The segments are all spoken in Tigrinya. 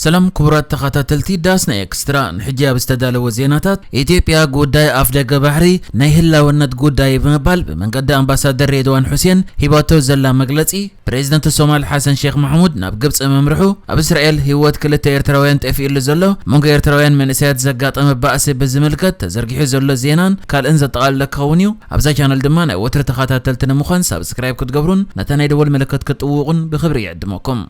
ሰላም ክቡራት ተኸታተልቲ ዳስ ናይ ኤክስትራ፣ ንሕጂ ኣብ ዝተዳለወ ዜናታት፣ ኢትዮጵያ ጉዳይ ኣፍደገ ባሕሪ ናይ ህላውነት ጉዳይ ብምባል ብመንገዲ ኣምባሳደር ሬድዋን ሑሴን ሂባቶ ዘላ መግለጺ፣ ፕሬዝደንት ሶማል ሓሰን ሼክ ማሕሙድ ናብ ግብጺ ምምርሑ፣ ኣብ እስራኤል ህይወት ክልተ ኤርትራውያን ጠፊእሉ ዘሎ፣ መንጎ ኤርትራውያን መንእሰያት ዘጋጠመ ባእሲ ብዝምልከት ተዘርጊሑ ዘሎ ዜናን ካልእን ዘጠቓለለ ክኸውን እዩ። ኣብዛ ቻነል ድማ ናይ ወትሪ ተኸታተልቲ ንምዃን ሳብስክራይብ ክትገብሩን ነታ ናይ ደወል ምልክት ክትጥውቑን ብኽብሪ ይዕድመኩም።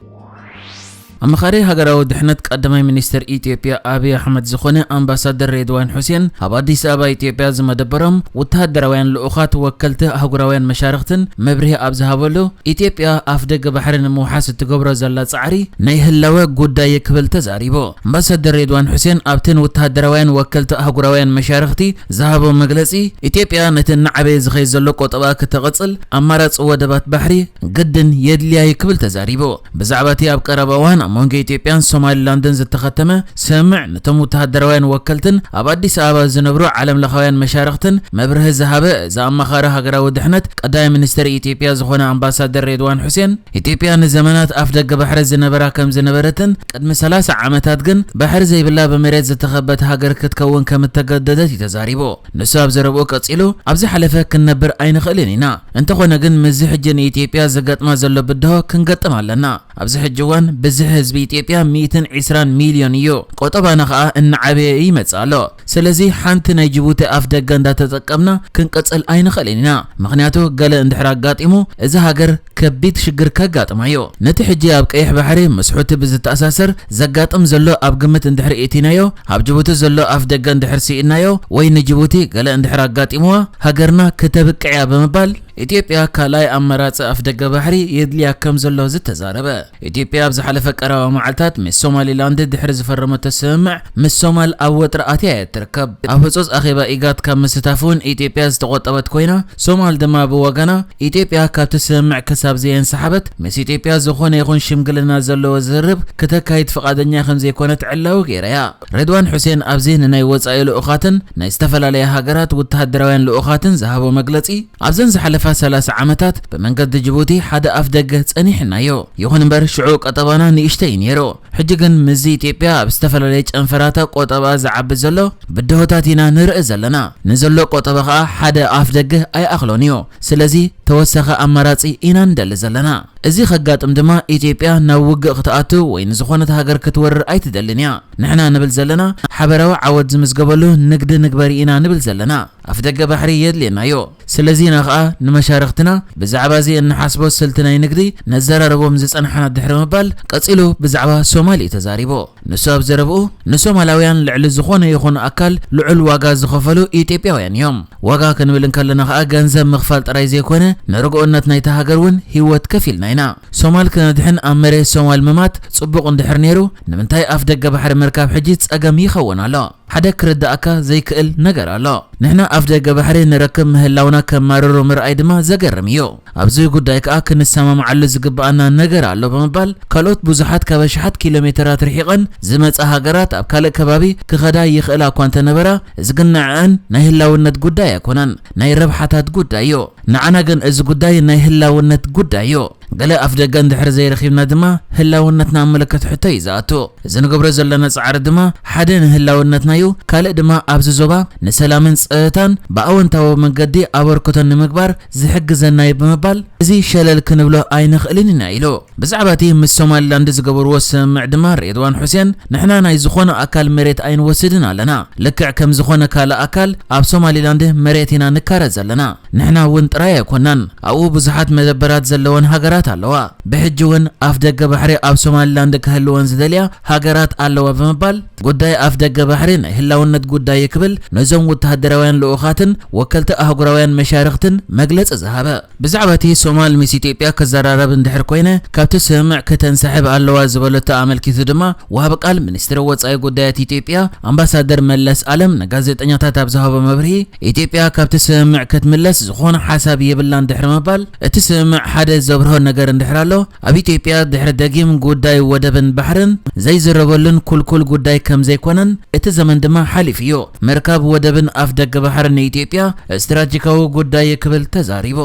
ኣማኻሪ ሃገራዊ ድሕነት ቀዳማይ ሚኒስትር ኢትዮጵያ ኣብይ ኣሕመድ ዝኾነ ኣምባሳደር ሬድዋን ሑሴን ኣብ ኣዲስ ኣበባ ኢትዮጵያ ዝመደበሮም ወተሃደራውያን ልኡኻት ወከልቲ ኣህጉራውያን መሻርኽትን መብርሂ ኣብ ዝሃበሉ፣ ኢትዮጵያ ኣፍደገ ባሕሪ ንምውሓስ እትገብሮ ዘላ ጻዕሪ ናይ ህላወ ጉዳይ ክብል ተዛሪቡ። ኣምባሳደር ሬድዋን ሑሴን ኣብቲ ንወተሃደራውያን ወከልቲ ኣህጉራውያን መሻርኽቲ ዝሃቦ መግለጺ፣ ኢትዮጵያ ነቲ እናዓበየ ዝኸይድ ዘሎ ቆጠባ ክተቐጽል ኣማራጺ ወደባት ባሕሪ ግድን የድልያ እዩ ክብል ተዛሪቡ። ብዛዕባ እቲ ኣብ ቀረባ እዋን ኣብ መንጎ ኢትዮጵያን ሶማሊላንድን ዝተኸተመ ስምምዕ፣ ነቶም ወተሃደራውያን ወከልትን ኣብ ኣዲስ ኣበባ ዝነብሩ ዓለም ለኻውያን መሻርኽትን መብርሂ ዝሃበ፣ እዚ ኣማኻሪ ሃገራዊ ድሕነት ቀዳማይ ሚኒስትር ኢትዮጵያ ዝኾነ ኣምባሳደር ሬድዋን ሑሴን፣ ኢትዮጵያ ንዘመናት ኣፍ ደገ ባሕሪ ዝነበራ ከም ዝነበረትን ቅድሚ ሰላሳ ዓመታት ግን ባሕሪ ዘይብላ ብመሬት ዝተኸበት ሃገር ክትከውን ከም እተገደደት እዩ ተዛሪቡ። ንሱ ኣብ ዘረብኡ ቀጺሉ፣ ኣብ ዝሓለፈ ክንነብር ኣይንኽእልን ኢና። እንተኾነ ግን፣ ምስዚ ሕጂ ንኢትዮጵያ ዘጋጥማ ዘሎ ብድሆ ክንገጥም ኣለና። ኣብዚ ሕጂ እዋን፣ ብዝሒ ህዝቢ ኢትዮጵያ ሚእትን ዕስራን ሚልዮን እዩ። ቆጠባና ኸኣ እናዓበየ ይመጽእ ኣሎ። ስለዚ፣ ሓንቲ ናይ ጅቡቲ ኣፍ ደገ እንዳተጠቀምና ክንቅጽል ኣይንኽእልን ኢና። ምኽንያቱ፣ ገለ እንድሕር ኣጋጢሙ፣ እዚ ሃገር ከቢድ ሽግር ከጋጥማ እዩ። ነቲ ሕጂ ኣብ ቀይሕ ባሕሪ ምስ ሑቲ ብዝተኣሳሰር ዘጋጥም ዘሎ ኣብ ግምት እንድሕር እእቲናዮ፣ ኣብ ጅቡቲ ዘሎ ኣፍ ደገ እንድሕር ስኢናዮ፣ ወይ ንጅቡቲ ገለ እንድሕር ኣጋጢምዋ፣ ሃገርና ክተብቅዕ እያ ብምባል፣ ኢትዮጵያ ካልኣይ ኣማራጺ ኣፍ ደገ ባሕሪ የድልያ ከም ዘሎ ዝተዛረበ። ኢትዮጵያ ኣብ ዝሓለፈ ቀረባ መዓልታት ምስ ሶማሊላንድ ድሕሪ ዝፈረመቶ ስምምዕ፣ ምስ ሶማል ኣብ ወጥሪ ኣትያ እያ ትርከብ። ኣብ ህጹጽ ኣኼባ ኢጋድ ካብ ምስታፍ እውን ኢትዮጵያ ዝተቖጠበት ኮይና፣ ሶማል ድማ ብወገና፣ ኢትዮጵያ ካብቲ ስምምዕ ክሳብ ዘየንሰሓበት፣ ምስ ኢትዮጵያ ዝኾነ ይኹን ሽምግልና ዘለዎ ዝርርብ ክተካይድ ፍቓደኛ ከም ዘይኮነት ዕላዊ ገይራ እያ። ሬድዋን ሑሴን ኣብዚ ንናይ ወጻኢ ልኡኻትን ናይ ዝተፈላለያ ሃገራት ወተሃደራውያን ልኡኻትን ዝሃቦ መግለጺ፣ ኣብዘን ዝሓለፋ ሰላሳ ዓመታት ብመንገዲ ጅቡቲ ሓደ ኣፍ ደገ ጸኒሕናዮ። ይኹን እምበር ሽዑ ቀጠባና ንእሽተይ ነይሩ። ሕጂ ግን ምስዚ ኢትዮጵያ ኣብ ዝተፈላለየ ጨንፈራታ ቆጠባ ዝዓቢ ዘሎ ብድሆታት ኢና ንርኢ ዘለና። ንዘሎ ቆጠባ ኸኣ ሓደ ኣፍ ደገ ኣይኣኽሎን እዩ። ስለዚ ተወሳኺ ኣማራጺ ኢና ንደሊ ዘለና። እዚ ከጋጥም ድማ ኢትዮጵያ ናብ ውግእ ክትኣቱ ወይ ንዝኾነት ሃገር ክትወርር ኣይትደልን እያ። ንሕና ንብል ዘለና ሓበራዊ ዓወት ዝምዝገበሉ ንግዲ ንግበር ኢና ንብል ዘለና። ኣፍ ደገ ባሕሪ የድልየና እዩ። ስለዚና ኸኣ ንመሻርኽትና ብዛዕባ እዚ እንሓስቦ ስልቲ ናይ ንግዲ ነዘራርቦም ዝጸናሕና ድሕሪ ምባል ቀጺሉ ብዛዕባ ሶማል እዩ ተዛሪቡ። ንሱ ኣብ ዘረብኡ፣ ንሶማላውያን ልዕሊ ዝኾነ ይኹን ኣካል ልዑል ዋጋ ዝኸፈሉ ኢትዮጵያውያን እዮም። ዋጋ ክንብል እንከለና ኸኣ ገንዘብ ምኽፋል ጥራይ ዘይኮነ ንርግኦነት ናይታ ሃገር እውን ህይወት ከፊልና ኢና። ሶማል ክነድሕን ኣብ መሬት ሶማል ምማት ጽቡቕ እንድሕር ነይሩ፣ ንምንታይ ኣፍ ደገ ባሕሪ ምርካብ ሕጂ ጸገም ይኸውን ኣሎ? ሓደ ክርዳእካ ዘይክእል ነገር ኣሎ። ንሕና ኣፍ ደገ ባሕሪ ንረክብ ምህላውና ከማርሩ ምርኣይ ድማ ዘገርም እዩ። ኣብዚ ጉዳይ ከኣ ክንሰማምዓሉ ዝግብኣና ነገር ኣሎ ብምባል፣ ካልኦት ብዙሓት ካብ ኣሽሓት ኪሎ ሜተራት ርሒቐን ዝመጻ ሃገራት ኣብ ካልእ ከባቢ ክኸዳ ይኽእላ እኳ እንተነበራ፣ እዚ ግን ንዐኣን ናይ ህላውነት ጉዳይ ኣይኮነን፣ ናይ ረብሓታት ጉዳይ እዩ። ንዓና ግን እዚ ጉዳይ ናይ ህላውነት ጉዳይ እዩ። ገለ ኣፍ ደገ እንድሕር ዘይረኺብና ድማ ህላውነትና ኣብ ምልክት ሕቶ እዩ ዝኣቱ። እዚ ንገብሮ ዘለና ጻዕሪ ድማ ሓደ ንህላውነትና እዩ፣ ካልእ ድማ ኣብዚ ዞባ ንሰላምን ጸጥታን ብኣወንታዊ መንገዲ ኣበርክቶ ንምግባር ዝሕግዘና እዩ ብምባል፣ እዚ ሸለል ክንብሎ ኣይንኽእልን ኢና ኢሉ። ብዛዕባ እቲ ምስ ሶማሊላንድ ዝገበርዎ ስምምዕ ድማ ሬድዋን ሑሴን፣ ንሕና ናይ ዝኾነ ኣካል መሬት ኣይንወስድን ኣለና። ልክዕ ከም ዝኾነ ካልእ ኣካል ኣብ ሶማሊላንድ መሬት ኢና ንካረ ዘለና። ንሕና እውን ጥራይ ኣይኮናን። ኣብኡ ብዙሓት መደበራት ዘለወን ሃገራት ኣለዋ። ብሕጂ እውን ኣፍ ደገ ባሕሪ ኣብ ሶማሊላንድ ክህልወን ዝደልያ ሃገራት ኣለዋ ብምባል፣ ጉዳይ ኣፍ ደገ ባሕሪ ናይ ህላውነት ጉዳይ እዩ ክብል ነዞም ወተሃደራውያን ልኡኻትን ወከልቲ ኣህጉራውያን መሻርኽትን መግለጺ ዝሃበ። ብዛዕባ እቲ ሶማል ምስ ኢትዮጵያ ክዘራረብ እንድሕር ኮይነ፣ ካብቲ ስምምዕ ክተንስሕብ ኣለዋ ዝበለቶ ኣመልኪቱ ድማ፣ ወሃቢ ቃል ሚኒስትሪ ወጻኢ ጉዳያት ኢትዮጵያ ኣምባሳደር መለስ ኣለም ንጋዜጠኛታት ኣብ ዝሃቦ መብርሂ፣ ኢትዮጵያ ካብቲ ስምምዕ ክትምለስ ዝኾነ ሓሳብ የብላን ድሕሪ ምባል፣ እቲ ስምምዕ ሓደ ዘብርሆ ነገር እንድሕር ኣሎ፣ ኣብ ኢትዮጵያ ድሕሪ ደጊም ጉዳይ ወደብን ባሕርን ዘይዝረበሉን ኩልኩል ጉዳይ ከም ዘይኮነን፣ እቲ ዘመን ድማ ሓሊፉ እዩ። ምርካብ ወደብን ኣፍ ደገ ባሕርን ንኢትዮጵያ ስትራቴጂካዊ ጉዳይ እዩ ክብል ተዛሪቡ።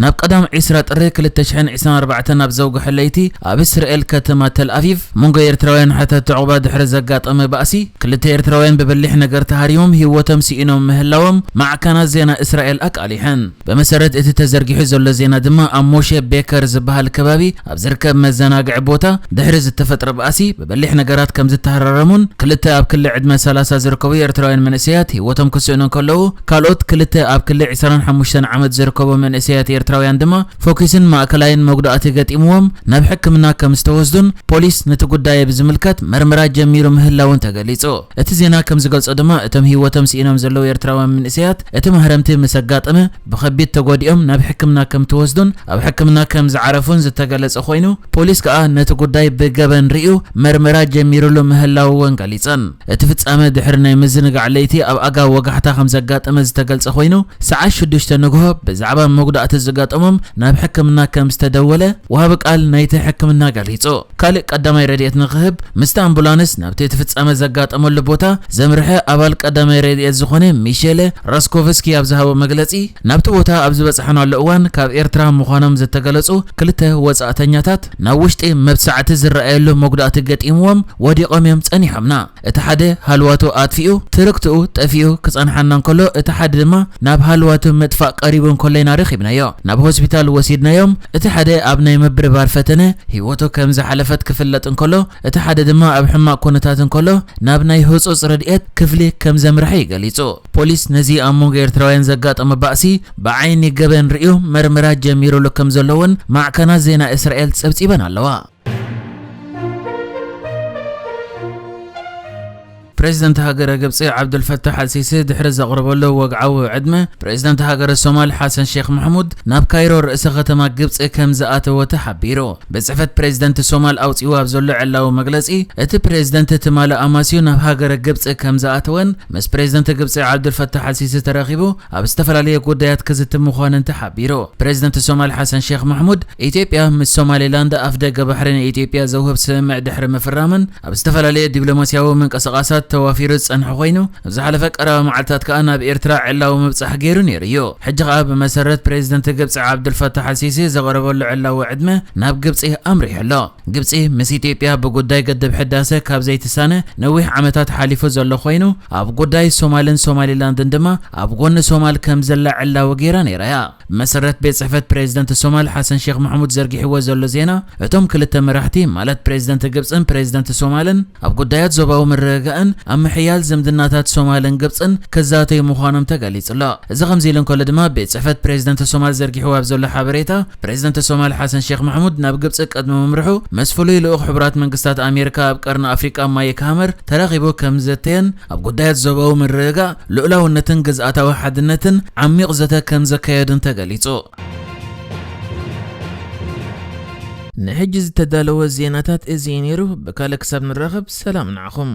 ኣብ ቀዳም ዕስራ ጥሪ ክልተ ሽሕን ዕስራን ኣርባዕተን ኣብ ዘውግሐ ለይቲ ኣብ እስራኤል ከተማ ተል ኣቪቭ መንጎ ኤርትራውያን ሓተቲ ዕቑባ ድሕሪ ዘጋጠመ ባእሲ፣ ክልተ ኤርትራውያን ብበሊሕ ነገር ተሃሪሞም ህይወቶም ስኢኖም ምህላዎም ማዕከናት ዜና እስራኤል ኣቃሊሐን። ብመሰረት እቲ ተዘርጊሑ ዘሎ ዜና ድማ፣ ኣብ ሞሼ ቤከር ዝበሃል ከባቢ ኣብ ዝርከብ መዘናግዒ ቦታ ድሕሪ ዝተፈጥረ ባእሲ ብበሊሕ ነገራት ከም ዝተሃረረሙን፣ ክልተ ኣብ ክሊ ዕድመ ሰላሳ ዝርከቡ ኤርትራውያን መንእሰያት ህይወቶም ክስእኑ እንከለዉ፣ ካልኦት ክልተ ኣብ ክሊ ዕስራን ሓሙሽተን ዓመት ዝርከቡ መንእሰያት ኤርትራውያን ድማ ፎኪስን ማእከላይን መጉዳእቲ ገጢምዎም ናብ ሕክምና ከም ዝተወስዱን፣ ፖሊስ ነቲ ጉዳይ ብዝምልከት መርመራ ጀሚሩ ምህላውን ተገሊጹ። እቲ ዜና ከም ዝገልጾ ድማ፣ እቶም ህይወቶም ስኢኖም ዘለዉ ኤርትራውያን መንእሰያት እቲ ማህረምቲ ምስ ኣጋጠመ ብኸቢድ ተጎዲኦም ናብ ሕክምና ከም ተወስዱን ኣብ ሕክምና ከም ዝዓረፉን ዝተገለጸ ኮይኑ፣ ፖሊስ ከኣ ነቲ ጉዳይ ብገበን ርእዩ መርመራ ጀሚሩሉ ምህላው እውን ገሊጸን። እቲ ፍጻመ ድሕሪ ናይ ምዝንጋዕ ለይቲ ኣብ ኣጋ ወጋሕታ ከም ዘጋጠመ ዝተገልጸ ኮይኑ፣ ሰዓት ሽዱሽተ ንግሆ ብዛዕባ መጉዳእቲ ዝጋጠሞም ናብ ሕክምና ከም ዝተደወለ ወሃቢ ቃል ናይቲ ሕክምና ገሊጹ። ካልእ ቀዳማይ ረድኤት ንኽህብ ምስቲ ኣምቡላንስ ናብቲ እቲ ፍጻመ ዘጋጠመሉ ቦታ ዘምርሐ ኣባል ቀዳማይ ረድኤት ዝኾነ ሚሼለ ራስኮቭስኪ ኣብ ዝሃቦ መግለጺ፣ ናብቲ ቦታ ኣብ ዝበጻሕናሉ እዋን ካብ ኤርትራ ምዃኖም ዝተገለጹ ክልተ ወጻእተኛታት ናብ ውሽጢ መብጻዕቲ ዝረኣየሉ መጉዳእቲ ገጢምዎም ወዲቖም እዮም ጸኒሖምና። እቲ ሓደ ሃልዋቱ ኣጥፊኡ ትርክትኡ ጠፊኡ ክጸንሓና እንከሎ፣ እቲ ሓደ ድማ ናብ ሃልዋቱ ምጥፋእ ቀሪቡ እንከሎ ኢና ረኺብናዮ። ናብ ሆስፒታል ወሲድናዮም። እቲ ሓደ ኣብ ናይ ምብርባር ፈተነ ህይወቱ ከም ዝሓለፈት ክፍለጥ እንከሎ፣ እቲ ሓደ ድማ ኣብ ሕማቕ ኩነታት እንከሎ ናብ ናይ ህጹጽ ረድኤት ክፍሊ ከም ዘምርሐ እዩ ገሊጹ። ፖሊስ ነዚ ኣብ መንጎ ኤርትራውያን ዘጋጠመ ባእሲ ብዓይኒ ገበን ርእዩ መርመራ ጀሚሩሉ ከም ዘሎ እውን ማዕከናት ዜና እስራኤል ጸብጺበን ኣለዋ። ፕሬዚደንት ሃገረ ግብጺ ዓብዱልፈታሕ ኣልሲሲ ድሕሪ ዘቕረበሉ ወግዓዊ ዕድመ፣ ፕሬዚደንት ሃገረ ሶማል ሓሰን ሼክ ማሕሙድ ናብ ካይሮ ርእሰ ከተማ ግብጺ ከም ዝኣተወ ተሓቢሩ። ቤት ጽሕፈት ፕሬዚደንት ሶማል ኣውጺኡ ኣብ ዘሎ ዕላዊ መግለጺ፣ እቲ ፕሬዚደንት ትማሊ ኣማስዩ ናብ ሃገረ ግብጺ ከም ዝኣተወን ምስ ፕሬዚደንት ግብጺ ዓብዱልፈታሕ ኣልሲሲ ተራኺቡ ኣብ ዝተፈላለየ ጉዳያት ክዝቲ ምዃኑን ተሓቢሩ። ፕሬዚደንት ሶማል ሓሰን ሼክ ማሕሙድ፣ ኢትዮጵያ ምስ ሶማሌላንድ ኣፍደገ ባሕሪ ንኢትዮጵያ ዘውህብ ስምምዕ ድሕሪ ምፍራምን ኣብ ዝተፈላለየ ዲፕሎማስያዊ ምንቅስቓሳት ተዋፊሩ ዝጸንሐ ኮይኑ፣ ኣብ ዝሓለፈ ቀረባ መዓልታት ከኣ ናብ ኤርትራ ዕላዊ ምብጻሕ ገይሩ ነይሩ እዩ። ሕጂ ከኣ ብመሰረት ፕሬዚደንት ግብጺ ዓብዱልፈታሕ ኣልሲሲ ዘቕረበሉ ዕላዊ ዕድመ ናብ ግብጺ ኣምሪሑ ኣሎ። ግብጺ ምስ ኢትዮጵያ ብጉዳይ ገደብ ሕዳሰ ካብ ዘይትሳነ ነዊሕ ዓመታት ሓሊፉ ዘሎ ኮይኑ፣ ኣብ ጉዳይ ሶማልን ሶማሊላንድን ድማ ኣብ ጎኒ ሶማል ከም ዘላ ዕላዊ ገይራ ነይራ እያ። ብመሰረት ቤት ጽሕፈት ፕሬዚደንት ሶማል ሓሰን ሼክ ማሕሙድ ዘርጊሕዎ ዘሎ ዜና፣ እቶም ክልተ መራሕቲ ማለት ፕሬዚደንት ግብጽን ፕሬዚደንት ሶማልን ኣብ ጉዳያት ዞባዊ ምርግጋእን ኣብ ምሕያል ዝምድናታት ሶማልን ግብጽን ክዛተዩ ምዃኖም ተገሊጹ ኣሎ። እዚ ከምዚ ኢሉ እንከሎ ድማ፣ ቤት ጽሕፈት ፕሬዚደንት ሶማል ዘርጊሕዎ ኣብ ዘሎ ሓበሬታ፣ ፕሬዚደንት ሶማል ሓሰን ሼክ ማሕሙድ ናብ ግብጺ ቅድሚ ምምርሑ ምስ ፍሉይ ልኡኽ ሕቡራት መንግስታት ኣሜሪካ ኣብ ቀርኒ ኣፍሪቃ ማይክ ሃመር ተራኺቡ ከም ዘተየን ኣብ ጉዳያት ዞባዊ ምርግጋእ፣ ልኡላውነትን ግዝኣታዊ ሓድነትን ዓሚቕ ዘተ ከም ዘካየዱን ተገሊጹ። ንሕጂ ዝተዳለወ ዜናታት እዚ እዩ ነይሩ። ብካልእ ክሳብ ንራኸብ ሰላም ንዓኹም።